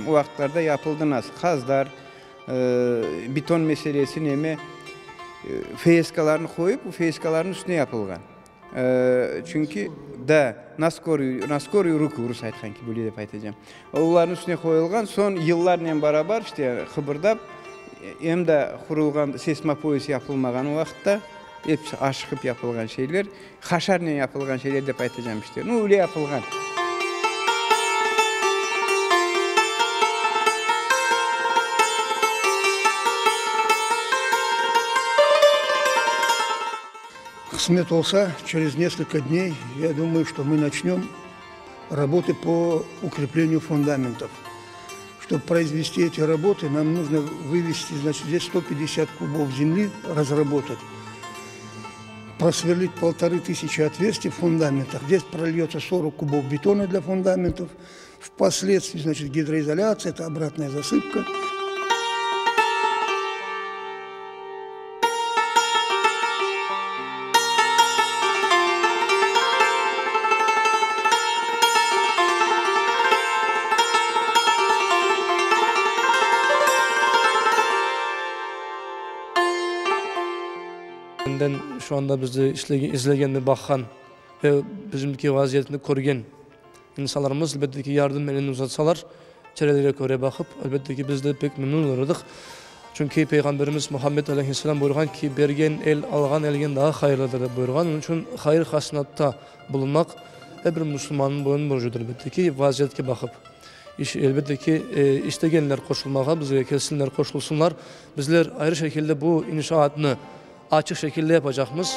aytacağım. O vaqıtlarda yapıldı nasıl, qazdar, beton meselesi neme, feyeskalarnı qoyıp, bu feyeskalarnıñ üstüne yapılğan. Çünki, da, na skoruyu, na skoruyu ruku, rus aytqan kibi, öyle dep aytacağım. Olarnıñ üstüne qoyulğan, soñ yıllarnen barabar, işte, qıbırdap, em de qurulğan seysmopoyas yapılmağan o vaqıtta, episi aşıqıp yapılğan şeyler, haşarnen yapılğan şeyler dep aytacağım, işte. Nu, öyle yapılğan. Qısmet olsa, через несколько дней, я думаю, что мы начнем работы по укреплению фундаментов. Чтобы произвести эти работы, нам нужно вывести, значит, здесь 150 кубов земли разработать, просверлить 1500 отверстий в фундаментах. Здесь прольется 40 кубов бетона для фундаментов. Впоследствии, значит, гидроизоляция, это обратная засыпка. Menden şu anda bizni izlegen ve baqqan ve bizimki vaziyetni körgen İnsanlarımız, elbette ki, yardım elini uzatsalar, çarelerge köre baqıp, elbette ki, biz de pek memnün olur edik. Çünki Peyğamberimiz Muhammed aleyhisselam buyurğan ki, Bergen el alğan elgen daa hayırlıdır, dep buyurğan. Onıñ içün hayır-hasanatta bulunmaq er bir musulmannıñ boyun borcudır, elbette ki, vaziyetke baqıp. İş, elbette ki, istegenler qoşulmağa, bizge kelsinler, qoşulsınlar. Bizler ayrı şekilde bu inşaatnı açıq şekilde yapacaqmız.